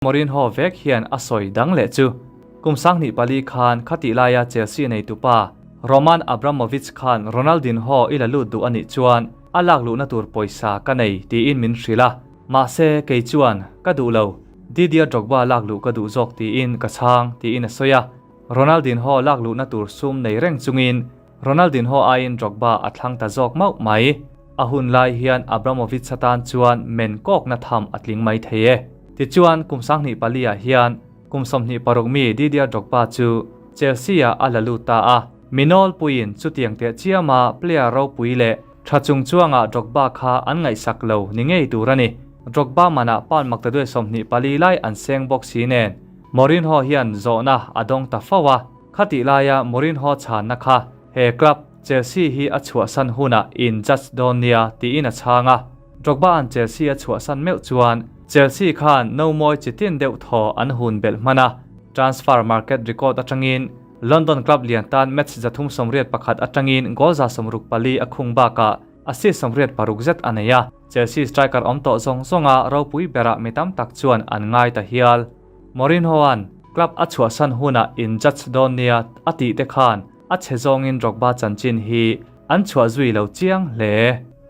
Mourinho vek hian a sawi dang leh chu. Kum 24 khan khatih laia Chelsea neitupa Roman Abramovich khan Ronaldinho i la lut duh a nih chuan a lak luhna tur pawisa ka nei tiin min hrilh a. Mahse, kei chuan ka duh lo, Didier Drogba lak luh ka duh zawk tiin ka chhang tiin a sawi a. Ronaldinho lak luhna tur sum nei reng chungin Ronaldinho aiin Drogba a thlang ta zawk mauh mai. A hun lai hian Abramovich atan chuan men kawkna tham a tling mai thei e. Tichuan, kum 24 ah hian kum 26 mi Didier Drogba chu Chelsea-ah a la lut ta a. Mi nawlpuiin chutiang teh chiama player ropui leh tha chung chuangah Drogba kha an ngaihsak lo ni ngei tur a ni. Drogba manah pan maktaduai 24 lai an seng bawk si nen Mourinho hian zawhna a dawng ta fo a. Khatih laia Mourinho chhanna kha he club, Chelsea hi a chhuahsan hunah in judge dawn nia tiin a chhang a. Drogba-a'n Chelsea a chhuahsan meuh chuan Chelsea khan no mawi chi tin deuh thaw an hun belh hman a. Transfer market record atangin London club lian tan match 381 atangin goal 64 a khung bakah assist 86 zet a nei a. Chelsea striker awm tawh zawng zawnga ropui berah mi tam tak chuan an ngai ta hial. Mourinho-a'n club a chhuahsan hunah in judge dawn nia a tih te khan a chhe zawngin Drogba chanchin hi an chhuah zui lo chiang hle.